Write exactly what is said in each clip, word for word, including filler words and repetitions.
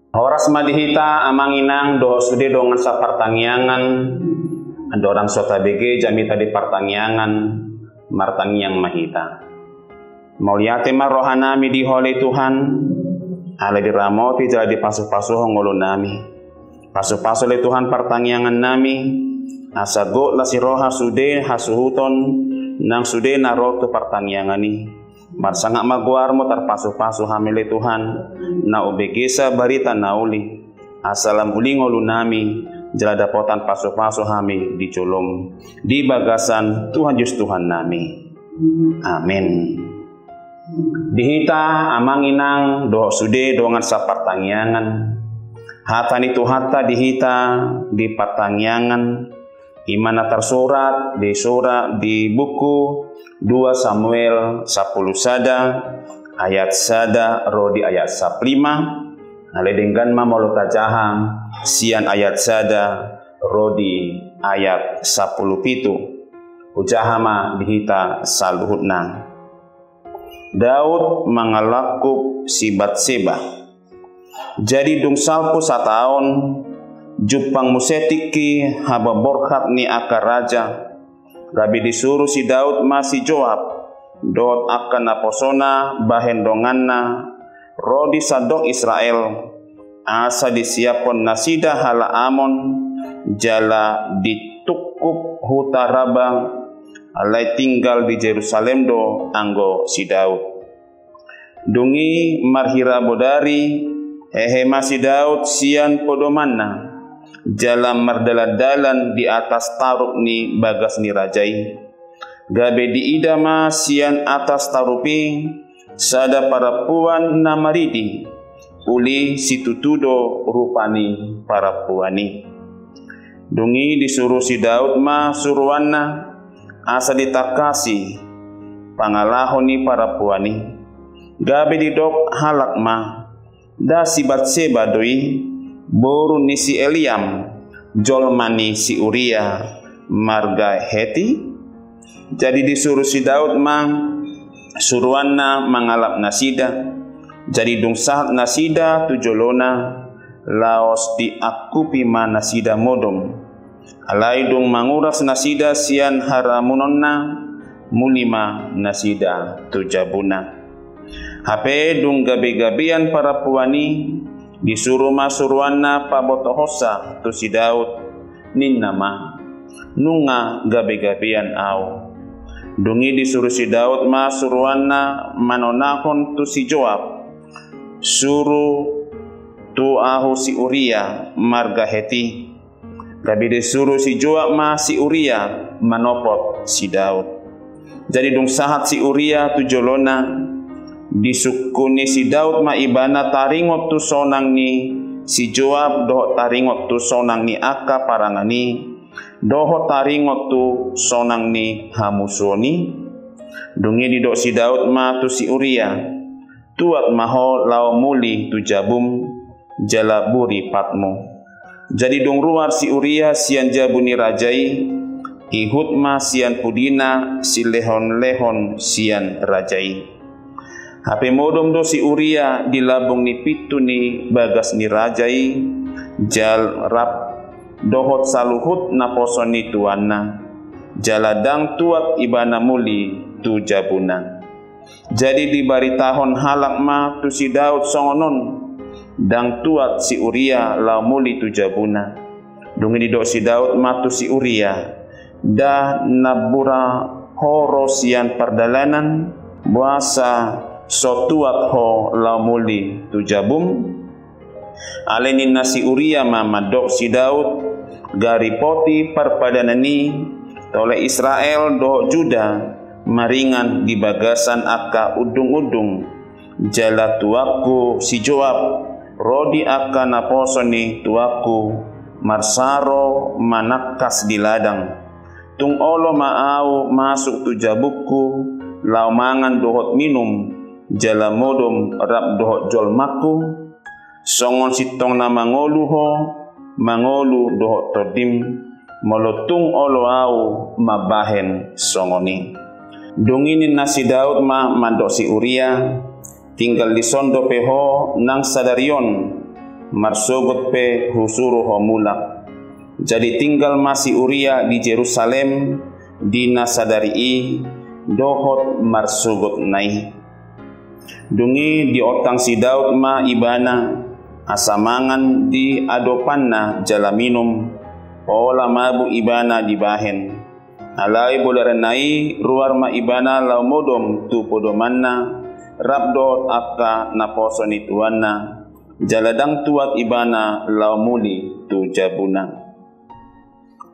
Horas ma di hita amang inang dohot sude dongan sapartangiangan. Andorang so tabege jamita di partangiangan, martangiang ma hita. Mauliate ma rohanami di Ho ale Tuhan, ala diramoti jala dipasupasuhon ngolunami. Pasupasu ale Tuhan partangiangannami, asa gok las ni roha sude hasuhuton nang sude na ro tu partangiangan i. Marsangap ma goarmu, tarpasupasu hami ale Tuhan, na hubegesa barita na uli, asa lam uli ngolunami, jala dapotan pasupasu hami di jolom, di bagasan Tuhan Jesus Tuhannami. Amen. Di hita amang inang dohot sude dongan sapartangiangan, hata ni Tuhanta di hita di partangiangan, i ma na tarsurat di surat di buku dua Samuel sampulu sada ayat sada ro di ayat sampulu lima. Alai denggan ma molo tajaha sian ayat sada ro di ayat sampulu pitu. Hujaha ma di hita saluhutna. Daud mangalangkup si Batseba. Jadi dung salpu sataon, jumpang muse tingki hababorhat ni angka raja, gabe disuru si Daud ma si Joab dohot angka naposona bahen donganna ro di sandok Israel, asa disiaphon nasida halak Amon, jala ditungkup huta Raba, alai tinggal di Jerusalem do anggo si Daud. Dung i marhira bodari, hehe ma si Daud sian podomanna, jala mardalan-dalan di atas tarup ni bagas ni raja i. Gabe diida ma sian atas tarup i sada parampuan na maridi, uli situtu do rupa ni parampuan i. Dung i disuru si Daud ma suruanna, asa ditangkasi pangalaho ni parampuan i. Gabe didok halak ma, nda si Batseba do i, boru ni si Eliam, jolma ni si Uria, marga Heti? Jadi disuru si Daud ma suruanna mangalap nasida. Jadi dung sahat nasida tu jolona, laos diangkupi ma nasida modom. Alai dung manguras nasida sian haramunonna, muli ma nasida tu jabuna. Hape dung gabe-gabean parampuan i, disuru ma suruanna pabotohonsa tu si Daud, ninna ma, nunga gabe-gabean ahu. Dung i disuru si Daud ma suruanna manonahon tu si Joab, suru tu ahu si Uria marga Heti. Gabe disuru si Joab ma si Uria manopot si Daud. Jadi dung sahat si Uria tu jolona, disungkuni si Daud ma ibana taringot tu sonang ni si Joab dohot taringot tu sonang ni angka parangan i, dohot taringot tu sonang ni hamusuon i. Dung i didok si Daud ma tu si Uria, tuat ma ho laho muli tu jabum, jala buri patmu. Jadi dung ruar si Uria sian jabu ni raja i, ihut ma sian pudina silehon-lehon sian raja i. Hape modom do si Uria di lambung ni pintu ni bagas ni raja i, jala rap dohot saluhut naposo ni tuanna, jala ndang tuat ibana muli tu jabuna. Jadi dibaritahon halak ma tu si Daud songon on, ndang tuat si Uria laho muli tu jabuna. Dung i didok si Daud ma tu si Uria, nda nambura ho ro sian pardalanan, boasa so tuat ho laho muli tu jabum? Alai ninna si Uria ma mandok si Daud, gari poti parpadanan i, tole Israel dohot Juda maringan di bagasan angka undung-undung, jala tuanku si Joab ro di angka naposo ni tuanku marsaro manangkas di ladang. Tung olo ma ahu masuk tu jabungku laho mangan dohot minum, jala modom rap dohot jolmangku? Songon sintong na mangolu ho mangolu dohot tondim, molo tung olo ahu mambahen songon i. Dung i ninna si Daud ma mandok si Uria, tinggal dison dope ho nang sadari on, marsogot pe husuru ho mulak. Jadi tinggal ma si Uria di Jerusalem di na sadari i dohot marsogotna i. Dung i diontang si Daud ma ibana, asa mangan di adopanna jala minum, pola mabuk ibana dibahen. Alai bolarna i ruar ma ibana laho modom tu podomanna, rap dohot angka naposo ni tuanna, jala ndang tuat ibana laho muli tu jabuna.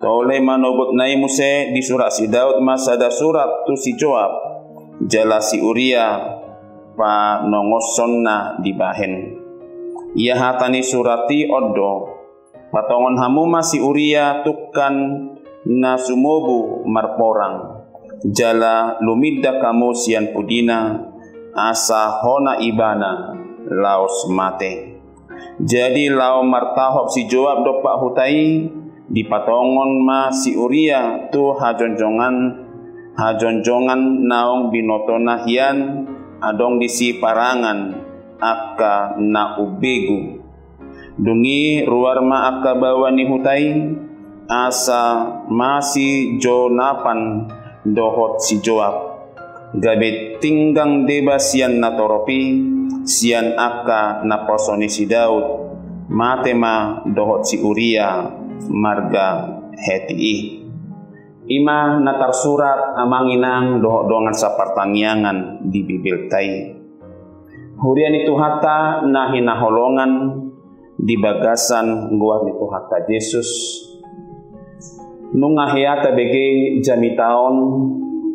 Tole manogotna i muse disurat si Daud ma sada surat tu si Joab, jala si Uria panongoshonna dibahen. Ia hata ni surat i on do: Patongon hamu ma si Uria tungkan na sumobu marporang, jala lumindak hamu sian pudina, asa hona ibana laos mate. Jadi laho martahop si Joab dompak huta i, dipatongon ma si Uria tu hajongjongan, hajongjongan naung binotona hian, adong disi parangan angka na umbegu. Dung i ruar ma angka baoa ni huta i, asa ma si Jonatan dohot si Joab. Gabe tinggang deba sian natorop i, sian angka naposo ni si Daud, mate ma dohot si Uria marga Heti i. I ma na tarsurat, amang inang dohot dongan sapartangiangan, di Bibelta i. Huria ni Tuhanta na hinaholongan di bagasan goar ni Tuhanta Jesus. Nunga hea tabege jamita on,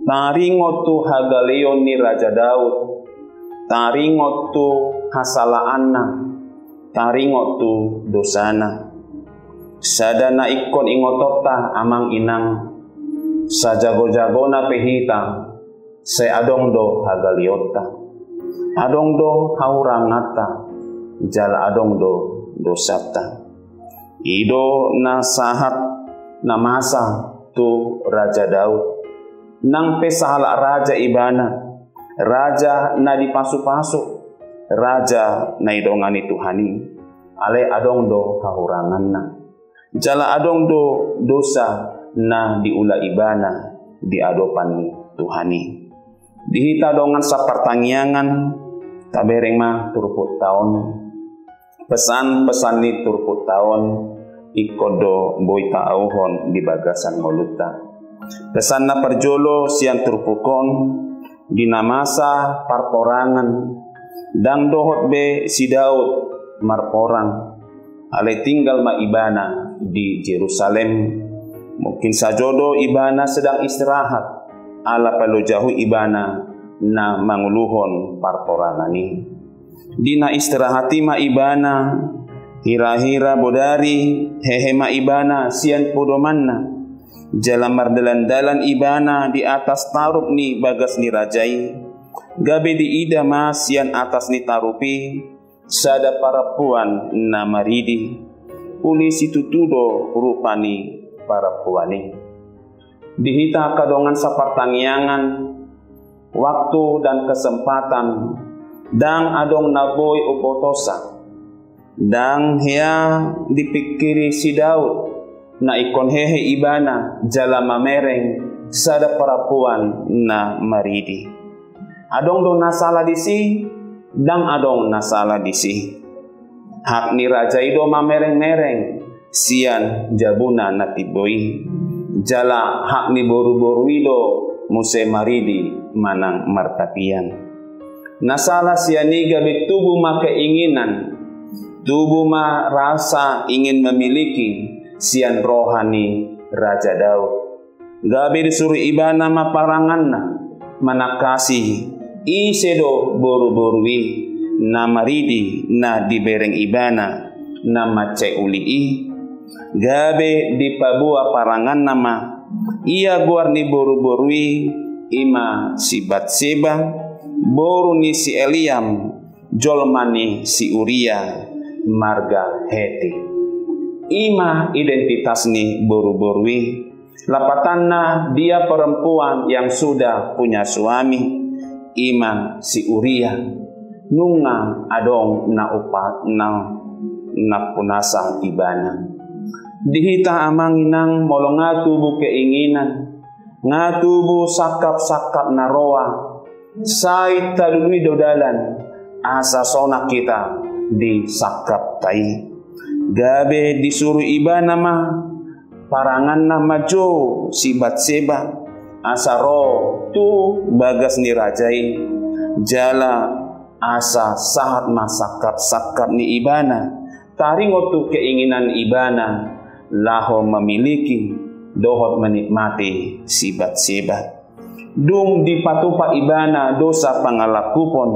taringot tu hagaleon ni Raja Daud, taringot tu hasalaanna, taringot tu dosana. Sada na ingkon ingotonta, amang inang, sajagojagona pe hita, sai adong do hagaleonta, adong do hahuranganta, jala adong do dosanta. I do na sahat na masa tu Raja Daud. Nang pe sahalak raja ibana, raja na dipasupasu, raja na didongani Tuhan i, alai adong do hahuranganna. Jala adong do dosa na diula ibana di adopan ni Tuhan i. Di hita dongan sapartangiangan, tabereng ma turpukta on. Pesan-pesan ni turpukta on ingkon do boi taauhon di bagasan ngolunta. Pesan na parjolo sian turpuk on, di na masa parporangan, ndang dohot be si Daud marporang, alai tinggal ma ibana di Jerusalem. Mungkin sajo do ibana sedang istirahat, ala palojahu ibana na manguluhon parporangan i. Di na istirahat i ma ibana, hira-hira bodari hehe ma ibana sian podomanna, jala mardalan-dalan ibana di atas tarup ni bagas ni raja i. Gabe diida ma sian atas ni tarup i sada parampuan na maridi. Uli situtu do rupa ni parampuan i. Di hita angka dongan sapartangiangan, waktu dan kesempatan ndang adong na boi umbotosa. Ndang hea dipingkiri si Daud, na ingkon hehe ibana jala mamereng sada parampuan na maridi. Adong do na sala disi? Ndang adong na sala disi. Hak ni raja i do mamereng-mereng sian jabuna na timbo i. Jala hak ni boru-boru i do muse maridi manang martapian. Na sala sian i gabe tubu ma keinginan, tubu ma rasa ingin memiliki sian roha ni Raja Daud. Gabe disuru ibana ma paranganna, manangkasi ise do boru-boru i na maridi na dibereng ibana na mansai uli i. Gabe dipaboa paranganna ma ia goar ni boru-boru i, i ma si Batseba, boru ni si Eliam, jolma ni si Uria, marga Heti. I ma identitas ni boru-boru i. Lapatanna, dia perempuan yang sudah punya suami, i ma si Uria. Nunga adong na upa-, na, nampunasa ibana. Di hita amang inang, molo nga tubu keinginan, nga tubu sangkap-sangkap na roa, sai talului do dalan asa sonang hita di sangkapta i. Gabe disuru ibana ma paranganna manjou si Batseba asa ro tu bagas ni raja i, jala asa sahat ma sangkap-sangkap ni ibana, taringot tu keinginan ibana laho memiliki dohot menikmati si Batseba. Dung dipatupa ibana dosa pangalangkupon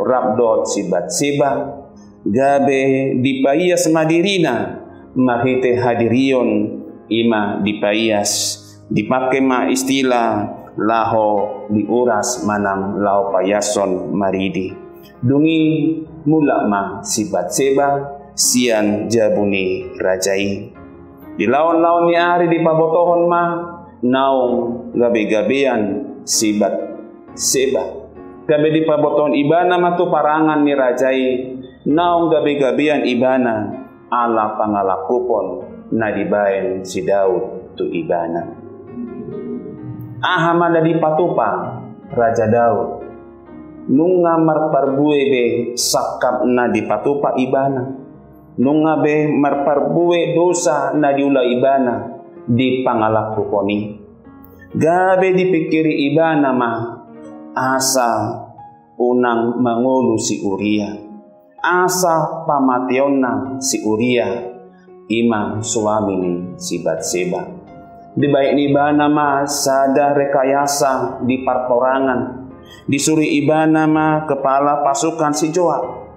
rap dohot si Batseba, gabe dipaias ma dirina marhite hadirion, i ma dipaias, dipake ma istilah laho diuras manang laho paiashon maridi. Dung i mulak ma si Batseba sian jabu ni raja i. Di laon-laon ni ari dipabotohon ma naung gabe-gabean si Batseba. Gabe dipabotohon ibana ma tu parangan ni raja i naung gabe-gabean ibana ala pangalangkupon na dibaen si Daud tu ibana. Aha ma na dipatupa Raja Daud? Nunga marparbue be sangkap na dipatupa ibana. Nunga be marparbue dosa na diula ibana di pangalangkupon i. Gabe dipingkiri ibana ma asa unang mangolu si Uria, asa pamateonna si Uria, i ma suami ni si Batseba. Dibaen ibana ma sada rekayasa di parporangan. Disuru ibana ma kepala pasukan si Joab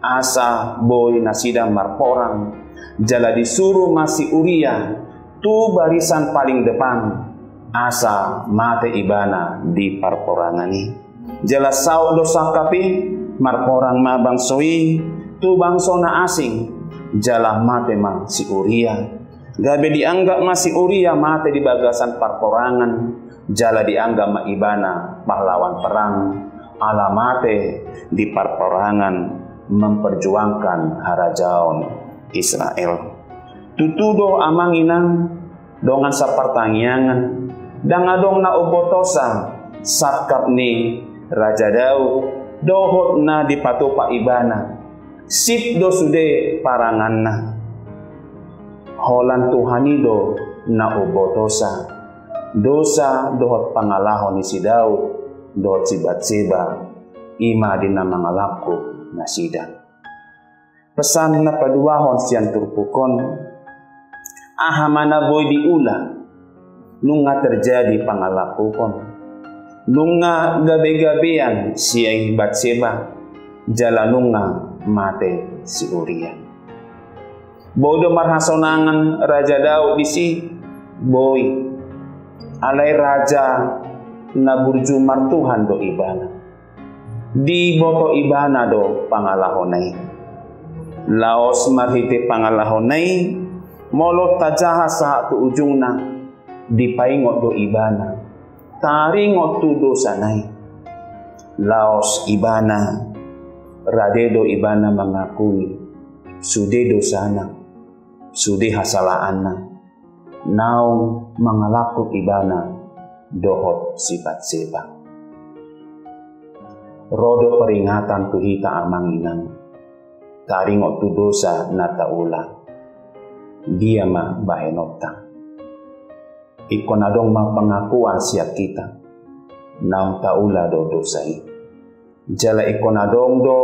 asa boi nasida marporang. Jala disuru ma si Uria tu barisan paling depan asa mate ibana di parporangan i. Jala saut do sangkap i, marporang ma bangso i tu bangso na asing, jala mate ma si Uria. Gabe dianggap ma si Uria mate di bagasan parporangan, jala dianggap ma ibana pahlawan perang ala mate di parporangan memperjuangkan harajaon Israel. Tutu do amang inang, dongan sapartangiangan, ndang adong na umbotosa sangkap ni Raja Daud dohot na dipatupa ibana. Sip do sude paranganna. Holan Tuhan i do na umbotosa dosa dohot pangalaho ni si Daud dohot si Batseba, i ma di na mangalangkup nasida. Pesan na paduahon sian turpuk on, aha ma na boi diula nunga terjadi pangalangkupon, nunga gabe-gabean si Batseba, jala nunga mate si Uria? Boi do marhasonangan Raja Daud disi? Boi. Alai raja na burju martuhan do ibana. Diboto ibana do pangalahona i. Laos marhite pangalahona i, molo tajaha sahat tu ujungna, dipaingot do ibana taringot tu dosana i. Laos ibana, rade do ibana mangakui sude dosana, sude hasalaanna naung mangalangkup ibana dohot si Batseba. Ro do peringatan tu hita amang inang, taringot tu dosa na taula. Dia ma bahenonta? Ingkon adong ma pengakuan sian hita naung taula do dosa i. Jala ingkon adong do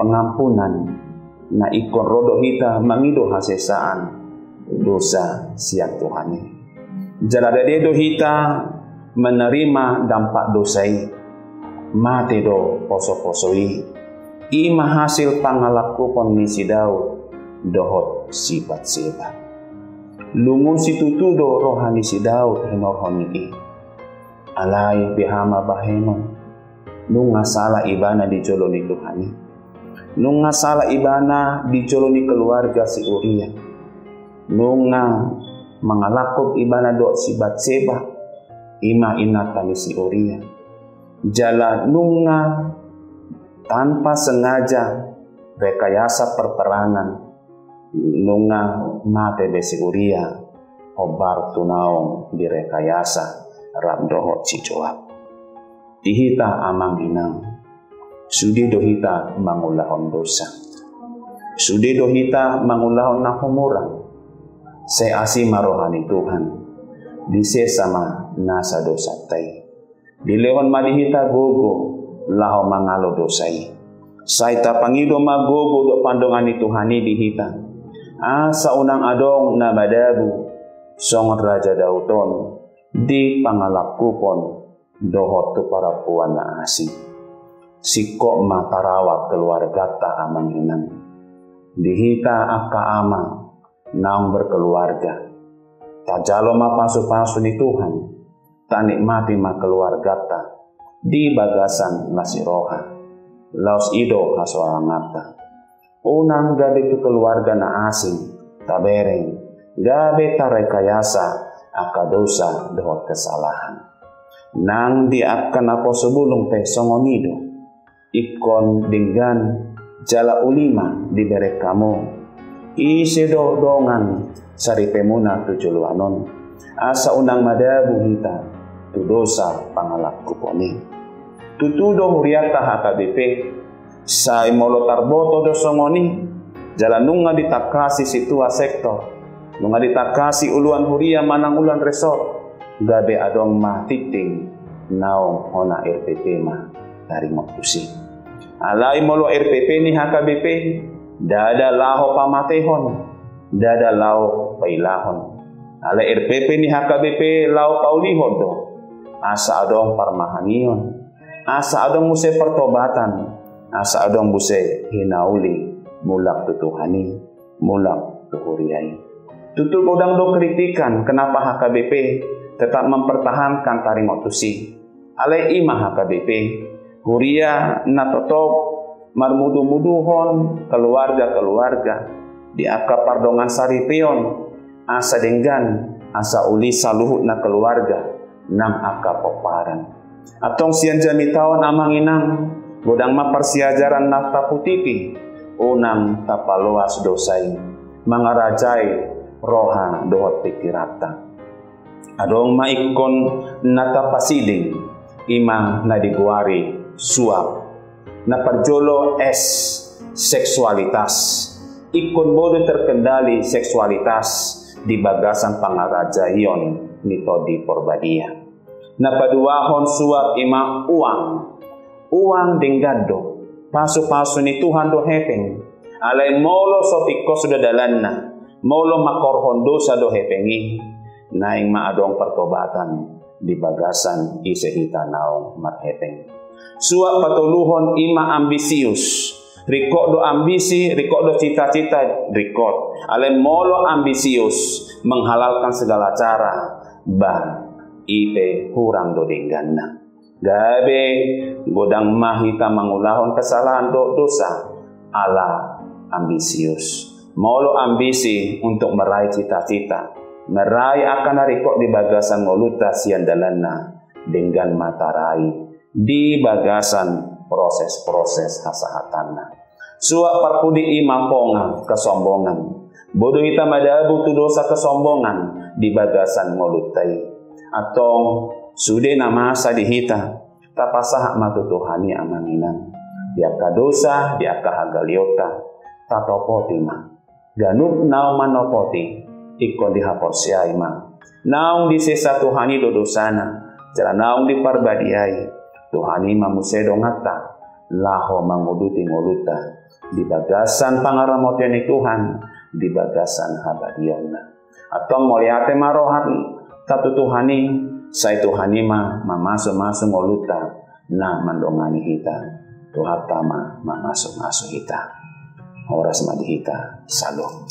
pengampunan, na ingkon ro do hita mangido hasesaan dosa sian Tuhan i. Jala dade do hita menerima dampak dosa i, mate do poso-poso i. I ma hasil pangalangkupon ni si Daud dohot si Batseba. Lungun situtu do roha ni si Daud hinorhon ni i. Alai beha ma bahenon? Nunga sala ibana di jolo ni Tuhan i. Nunga sala ibana di jolo ni keluarga si Uria. Nunga mangalangkup ibana dohot si Batseba, i ma inanta ni si Uria. Jala nunga tanpa sengaja rekayasa perperangan Nunga mate be si Uria, hombar tu naung direkayasa rap dohot si Joab. Di hita amang inang, sude do hita mangulahon dosa. Sude do hita mangulahon na humurang. Sai asi ma roha ni Tuhan, disesa ma nasa dosanta i. Dilehon ma di hita gogo laho mangalo dosa i. Sai tapangido ma gogo dohot pandongan ni Tuhan i di hita, asa unang adong na madabu songon Raja Daud on di pangalangkupon dohot tu parompuan na asing. Singkop ma tarawat keluarganta amang inang. Di hita angka ama naung berkeluarga, tajalo ma pasupasu ni Tuhan, tanikmati ma keluarganta di bagasan las ni roha, laos i do hasoalanganta. Unang gabe tu keluarga na asing tabereng, gabe tarekayasa angka dosa dohot kesalahan. Nang di angka naposo bulung pe songon i do. Ingkon denggan jala uli ma dibereng hamu. Ise do dongan saripemuna tu joloan on, asa unang madabu hita tu dosa pangalangkupon i. Tutu do hurianta H K B P, sai molo tarboto do songon i, jala nunga ditangkasi situa sektor, nunga ditangkasi uluan huria manang uluan resort, gabe adong ma tingting naung hona R P P ma taringot tusi. Alai molo R P P ni H K B P, ndada laho pamatehon, ndada laho pailahon. Alai R P P ni H K B P laho paulihon do, asa adong parmahangion, asa adong muse pertobatan, asa adong muse hinauli mulak tu Tuhan i, mulak tu huria i. Tutu godang do kritikan kenapa H K B P tetap mempertahankan taringot tusi. Alai i ma H K B P, huria na totop marmudumuduhon keluarga-keluarga di angka pardongan saripeon, asa denggan, asa uli saluhutna keluarga nang angka pomparan. Antong sian jamita on amang inang, godang ma parsiajaran na taputipi, unang tapaloas dosa i mangarajai roha dohot pikiranta. Adong ma ingkon na tapasiding, i ma na digoari suap. Na parjolo es, seksualitas. Ingkon boi do terkendali seksualitas di bagasan pangarajaion ni Tondi Porbadia. Na paduahon suap i ma uang. Uang denggan do, pasupasu ni Tuhan do hepeng. Alai molo so tingkos do dalanna, molo mangkorhon dosa do hepeng i, naeng ma adong pertobatan di bagasan ise hita naung marhepeng. Suap patoluhon i ma ambisius. Ringkot do ambisi, ringkot do cita-cita, ringkot. Alai molo ambisius menghalalkan segala cara, bah, i pe hurang do dengganna. Gabe godang ma hita mangulahon kesalahan dohot dosa ala ambisius. Molo ambisi untuk meraih cita-cita, meraih angka na ringkot di bagasan ngolunta sian dalanna, denggan ma tarai di bagasan proses-proses hasahatanna. Suap parpudi i ma ponga, kesombongan. Boi do hita madabu tu dosa kesombongan di bagasan ngolunta i. Antong sude na masa di hita, tapasahat ma tu Tuhan i amang inang. Di angka dosa, di angka hagalionta, tatopoti ma. Ganup naung manopoti, ingkon dihaporseai ma. Naung disesa Tuhan i do dosana, jala naung diparbadiai Tuhan i ma muse donganta laho manguduti ngolunta di bagasan pangaramotion ni Tuhan, di bagasan habadiaonna. Antong mauliate ma rohanta tu Tuhan i, sai Tuhan i ma mamasumasu ngolunta na mandongani hita. Tuhanta ma mamasumasu hita. Horas ma di hita. Syalom.